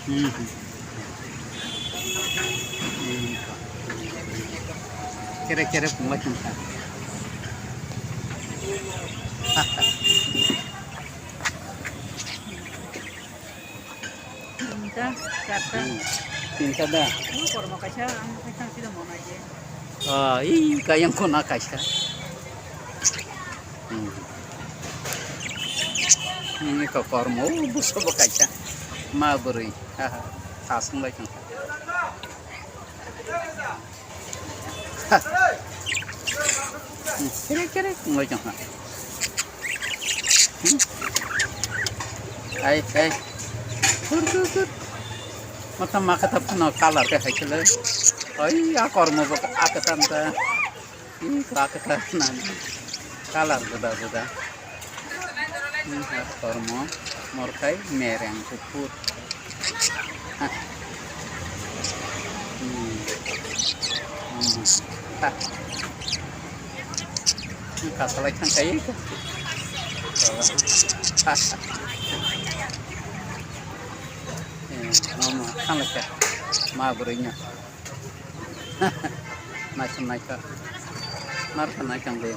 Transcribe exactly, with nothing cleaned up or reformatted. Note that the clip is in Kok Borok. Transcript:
Hmm. Hmm. Kere kere pungla chungkha. Tinta, charta. Hmm. Tinta da. Ini kormo kaisa, ang kaisa ang sida mona je. Ah, ih, kayang kona kaisa. Hmm. Ini ko kormo, oh, buso bo kaisa. Ma bwrwi. Ha, ha. Khasung bai tong. Ha. Hmm, kere, kere, wngwi tong ha. Hmm. Ai, ai. Tur, tur, tur. Mata maka tap khano color khe hai khe le. Ai, a kormo bo a khe tam ta. Ih, kaka kaka nani. Kalar juda juda. Hmm, kormo, morkai, mereng, kuphur. Ha. Hmm. Hmm. Ha. Kasalai thangkai. Ha. Eh, mama, thanglaikha. Ma bwrwino. Naithok naithok. Narwkha naithok de.